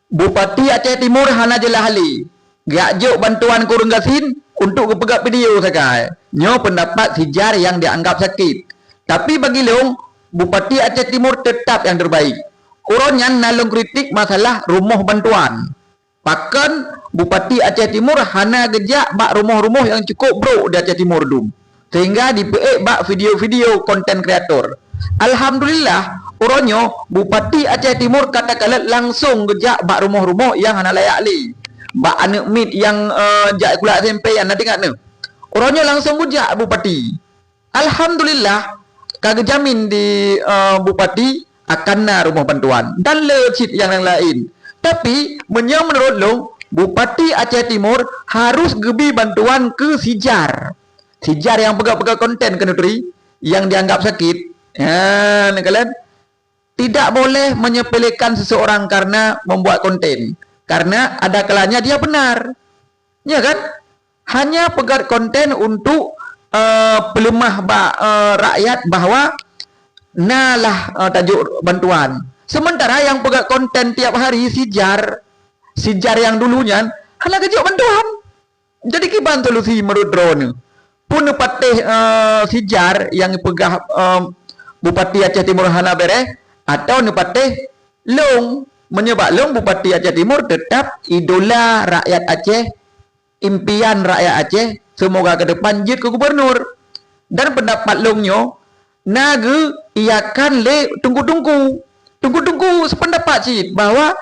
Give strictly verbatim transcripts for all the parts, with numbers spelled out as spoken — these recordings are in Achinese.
Bupati Aceh Timur hana jeulaih lé geujak jok bantuan keu ureuëng gasien untuk geupeugah video sagai. Nyoe peundapat sijar nyang dianggap sakét. Tapi bagi lôn, Bupati Aceh Timur teutap nyang teubaik. Uroe nyan na lôn kritik masalah rumoh bantuan. Pakon Bupati Aceh Timur hana geujak bak rumoh-rumoh nyang cukôp brôk di Aceh Timur dum, sehingga jipeuék bak video-video konten kreator. Alhamdulillah, uroe nyoe Bupati Aceh Timur ka takalon langsong geujak bak rumoh-rumoh nyang hana layak lé. Bak aneuëk miet nyang, eh, jak sikula S M P nyan, na teuingat neuh? Uroe nyoe langsong geujak Bupati. Alhamdulillah, ka geujamin di, eh, Bupati akan na rumoh bantuan dan le cit nyang laén. Tapi, meunyoe meunurot lôn, Bupati Aceh Timur harus geubi bantuan keu sijar. Sijar nyang peugah-peugah konten keu neutri nyang dianggap sakét. Ha, neukalon. Tidak boleh menyepelekan seseorang karena membuat konten. Karena ada kalanya dia benar. Ya kan? Hanya peugah konten untuk, eh, peuleumah bak, eh, rakyat bahwa na lah, eh, tajok bantuan. Sementara nyang peugah konten tiap hari sijar, sijar nyang dulu nyan, hana geujok bantuan. Jadi kiban solusi meunurot droeneuh? Peue neupatéh, eh, sijar nyang peugah, eh, Bupati Aceh Timur hana béreh, atau neupatéh lôn? Meunyoe bak lôn, Bupati Aceh Timur teutap idola rakyat Aceh, impian rakyat Aceh, seumoga keu depan jeuet keu gubernur. Dan peundapat lôn nyoe na geuiyakan lé teungku-teungku. Teungku-teungku seupeundapat cit bahwa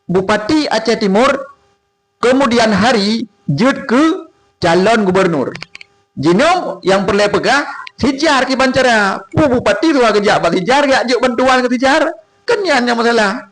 Bupati Aceh Timur keumudian hari jeuet keu calon gubernur. Jinoe nyang peureulée peugah, sijar kiban cara. Peue bupati suah geujak bak sijar, geujak jok bantuan keu sijar? Kan nyan nyang masalah.